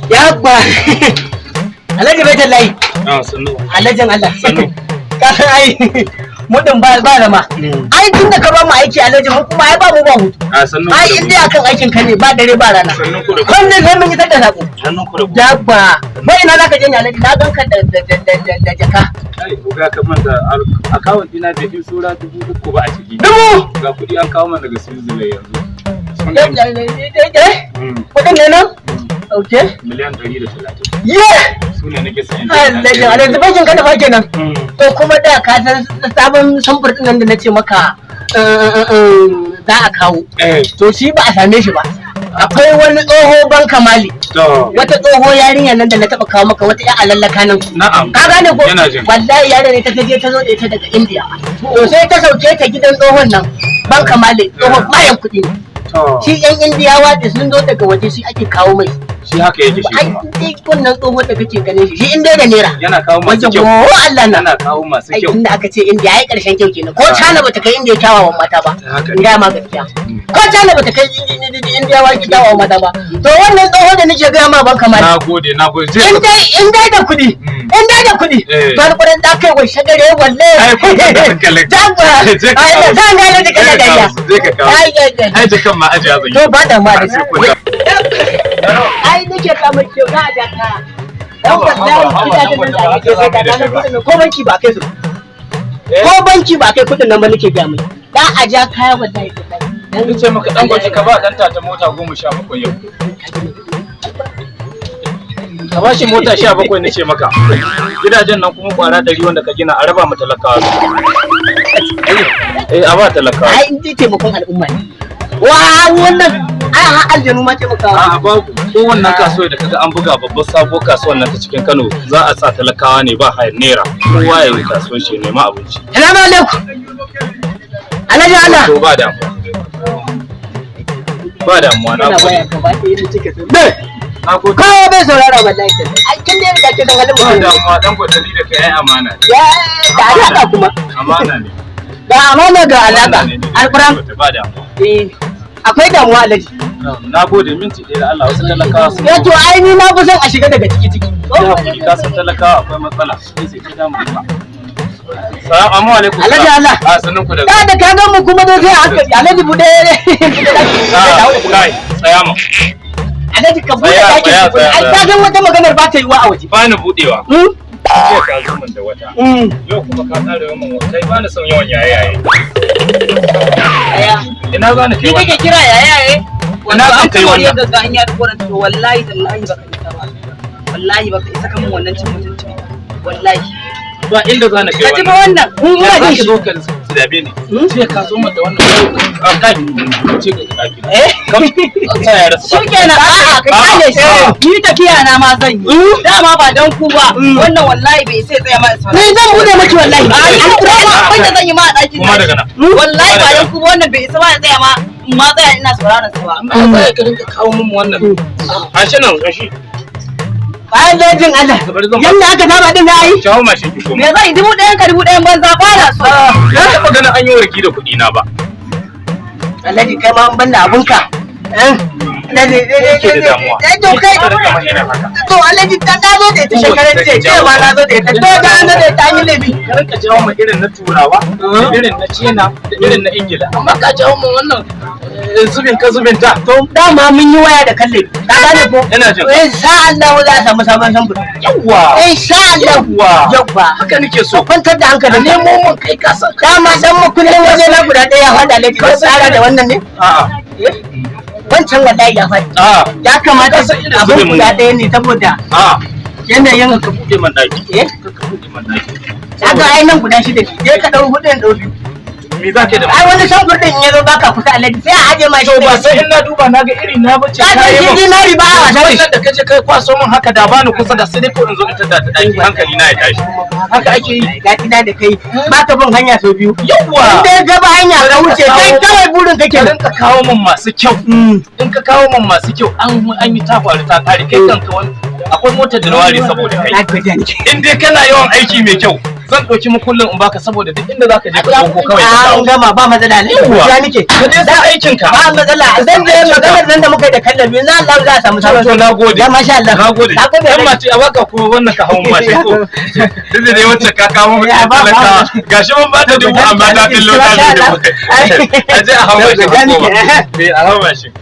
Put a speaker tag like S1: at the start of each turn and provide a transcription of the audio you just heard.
S1: Yabba. Alhaji bai tallahi.
S2: Ah, sannu.
S1: Alhajin Allah.
S2: Sannu.
S1: Ka san ai mudin ba ba zama. Ai tun da ka ba mu aiki, Alhaji, mu kuma ai ba mu ba hutu.
S2: Ah, sannu.
S1: Ai in dai akan aikin ka ne, ba dare ba rana.
S2: Sannun ku da ku.
S1: Kullum sai mun yi da sako.
S2: Sannun ku da ku.
S1: Yabba. Wai ina zaka je ne, Alhaji? Na ganka da jaka.
S2: Ai, uga ka manta account dina bai fi sura 3,000 ba a ciki.
S1: Dubu.
S2: Ga kuɗi an kawo mana daga Switzerland yanzu.
S1: Kudin ne nan? Okay.
S2: Miliyan 130.
S1: Yeah!
S2: Su ne nake son in
S1: Alhaji, Alhaji, bankin ka da fa kenan. To kuma da ka san sabon samfur din nan da nace maka za a kawo.
S2: Eh,
S1: To shi ba a same shi ba. Akwai wani tsoho banka mali.
S2: To.
S1: Wata tsoho yarinya nan da na taba kawo maka, wata ya alallaka nan.
S2: Na'am.
S1: Ka gane ko?
S2: Yana jin.
S1: Wallahi yarinya ne ta je ta zo da ita daga India. To sai ta sauke ta gidan tsohon nan. Banka mali, tsohon mayan kuɗi ne.
S2: To.
S1: Shi yan Indiyawa da sun zo daga waje shi ake kawo mai.
S2: Shi haka yake shi
S1: Ai
S2: kuma.
S1: dai wannan tsohon da kake ganin shi, shi in dai da naira.
S2: Yana kawo masu
S1: Wajen
S2: kyau.
S1: ko Allah na.
S2: Yana kawo masu
S1: Ai
S2: kyau.
S1: tunda aka ce India, ai karshen kyau kenan. Ko China bata kai India kyawawan mata ba.
S2: Haka
S1: In
S2: ne.
S1: gaya ma gaskiya. Ko China bata kai Indiyawa kyawawan mata ba. To wannan tsoho da nake gaya ma, ban kamar.
S2: Na gode, na gode.
S1: In dai in dai da kuɗi. In dai da kuɗi.
S2: Eh.
S1: To alƙur'an da kai wai shagare wallahi.
S2: Ai, kwantar da hankalin.
S1: Jagwa.
S2: Je ka
S1: Ai
S2: kawo.
S1: da zan gane da kana dariya.
S2: Je ka kawo.
S1: Ai ai ai.
S2: Ai jakan ma ajiya zan yi.
S1: To ba da ma da
S2: Sai kun da.
S1: Ai nake kamar kyau za a ja kaya. Dan
S2: Haba,
S1: wallahi
S2: haba, haba,
S1: gidajen nan da
S2: haba,
S1: ake sai da
S2: haba,
S1: kasan kuɗin nan, ko banki ba kai su.
S2: Eh?
S1: Ko banki ba kai kuɗin nan ba nake ga mai. Da a ja kaya wallahi wallahi.
S2: Ni ce maka dan gwaji ka ba dan tata mota 17 yau. Ka ba shi mota 17 nace maka. Gidajen nan kuma kwara 100 wanda ka gina a raba mu talakawa su. Eh, a ba talakawa.
S1: Ai in dai taimakon al'umma ne. Wa wannan ai har aljanu ma taimakawa.
S2: A'a, babu. Ko wannan kasuwar da kaga an buga, babbar sabuwar kasuwar nan ta cikin Kano, za a sa talakawa ne ba hayar naira. Kowa ya yi kasuwar shi ya nema abinci.
S1: Salamu alaikum. Alhaji Allah.
S2: To ba damuwa. Ba damuwa, na
S1: Ina
S2: gode.
S1: waya gaba ɗaya da cika sun. Ne.
S2: Na gode.
S1: Kowa bai saurara wallahi. Ai kin da riga kin san halin
S2: Ba
S1: mutum.
S2: damuwa dan gwada, ni da kai ai amana ne.
S1: Ya da alaka kuma.
S2: Amana ne.
S1: Ga amana ga alaka.
S2: Amana ne ni da
S1: Alquran.
S2: kai, ba damuwa.
S1: Eh. Akwai damuwa, Alhaji.
S2: Na gode, minti 1 da Allah, wasu talakawa sun
S1: Ya to ai ni na fi son a shiga daga ciki ciki.
S2: Ya hakuri, ka san talakawa akwai matsala. Sai sai ta damu ka. Salamu alaikum.
S1: Alhaji Allah.
S2: A sanin ku da.
S1: Da ka ga mu kuma dai sai a hankali. Alhaji, bude bude daki.
S2: Ah, kai, tsaya mu.
S1: Alhaji, ka bude
S2: Tsaya,
S1: dakin
S2: tsaya,
S1: tukuna.
S2: tsaya,
S1: Ai ka
S2: tsaya.
S1: ga wata maganar ba ta yiwa a waje.
S2: Ba ni budewa.
S1: Hmm?
S2: Jiya ka zo min da wata.
S1: Hmm.
S2: Yau kuma ka ƙara yawan wata. Kai, ba ni son yawan yaye yaye.
S1: Aya.
S2: Ina za ni kai
S3: Ni kake
S2: wannan?
S3: kira yaya eh?
S2: Ina zan kai wannan?
S3: Ga an ya dora to wallahi tallahi baka isa ba. Wallahi baka isa kan wannan cin mutuncin ba. Wallahi.
S2: Ba inda za ni kai
S3: Ka ji ba
S2: wannan.
S3: wannan?
S1: Mun
S2: Ya
S1: muna
S2: za
S1: jin
S2: ki
S1: shi.
S2: zo ka dabe ni. Jiya ka zo min da wannan. Ah, kai. Ce ka daki.
S1: Eh?
S2: Kam. Sa ya rasa.
S3: Shikenan, a'a, ka kyale shi. Ni tafiya na ma zan yi. Dama ba dan ku ba. Wannan wallahi bai sai tsaya ma isa.
S1: Ni zan bude maki wallahi.
S3: Alƙur'an abin da zan yi ma a ɗakin.
S2: Kuma daga nan.
S3: Wallahi ba dan ku ba, wannan bai isa ba ya tsaya ma ma tsaya ina sauraron sa ba.
S2: Amma za ka rinka kawo min wannan. A shi nan, a shi.
S1: Bayan lejin Allah.
S2: Bari zan ba-
S1: Yanda aka saba din za a yi.
S2: Shawo mashin ki koma.
S3: Me zan yi, 1,000 ka, 1,000 banza ba na so.
S2: Na taɓa ganin an yi wargi da kuɗi na ba.
S1: Alhaji, kai ma an banda abunka. Eh? Alhaji,
S2: Ke da damuwa.
S1: eh, to kai.
S2: Ka rinka man irin haka.
S1: To Alhaji, ta zo da ita shekaran jiya, jiya ma na zo da ita. To ta zo da ita an yi laifi.
S2: Ka rinka jawo ma irin na Turawa, da irin na China, da irin na Ingila. Amma ka jawo ma wannan zubin ka zubin ta.
S1: To dama mun yi waya da kalle. Ka gane ko?
S2: Ina jin.
S1: Insha Allah za a samu sabon samfur.
S2: Yawwa.
S1: Insha Allah.
S2: Yawwa.
S1: Yawwa.
S2: Haka nake so.
S1: So kwantar da hankalin.
S2: Nemo mun, kai ka san.
S1: Dama dan mu kullum waje na guda ɗaya ya faɗi, Alhaji. Zan tsara da wannan ne?
S2: A'a.
S1: Wancan wallahi ya faɗi.
S2: A'a.
S1: Ya kamata
S2: Ka san irin
S1: abin
S2: zubin mu.
S1: guda ɗaya ne saboda
S2: A'a.
S1: yanayin
S2: Ka buɗe man ɗaki.
S1: eh
S2: Ka buɗe man ɗaki.
S1: kaga ai nan guda shida ne. Je ka ɗau huɗu in ɗau biyu.
S2: Me za ka yi da
S1: Ai wani samfur ɗin in ya zo baka kusa, Alhaji, sai a aje ma shi.
S2: To ba sai in na duba na ga iri na bace
S1: Ka
S2: kayi
S1: san shi
S2: min.
S1: zinari ba a wasa da shi.
S2: Wannan da kaje kai kwaso min haka, da bani kusa da sai dai ko in zo in tada ta ɗaki hankali na ya tashi. Haka ake yi.
S1: Daɗi na da kai baka bin hanya sau biyu.
S2: Yawwa.
S1: In dai ka bi hanya ka wuce kai kawai burin kake.
S2: Ka rinka kawo min masu kyau. In ka kawo min masu kyau, an yi ta faru ta kare, kai kanka wani akwai motar da na ware saboda kai.
S1: Na gaji ne.
S2: In dai kana yawan aiki mai kyau, Zan ɗauki mukullin in baka saboda duk inda zaka je ka ɗauko kawai ka
S1: An
S2: dawo.
S1: gama, ba matsala ne.
S2: Yawwa.
S1: Ya nike.
S2: Ka je sa aikin ka.
S1: Ba matsala. Zan je maganar nan da muka yi da kallabi. Yanzu Allah za a samu sabon.
S2: To, na gode.
S1: Ya masha Allah.
S2: Na gode.
S1: Na gode.
S2: Dan mace a baka ko wannan ka hawo mashin ko. Duk da dai wancan ka kawo mu
S1: Ya, ba-
S2: talaka.
S1: ba-
S2: Gashi mun ba ta 10,000 amma ta tillo ta 7,000. A je a hawo mashin.
S1: Ya nike.
S2: Eh, a hawo mashin.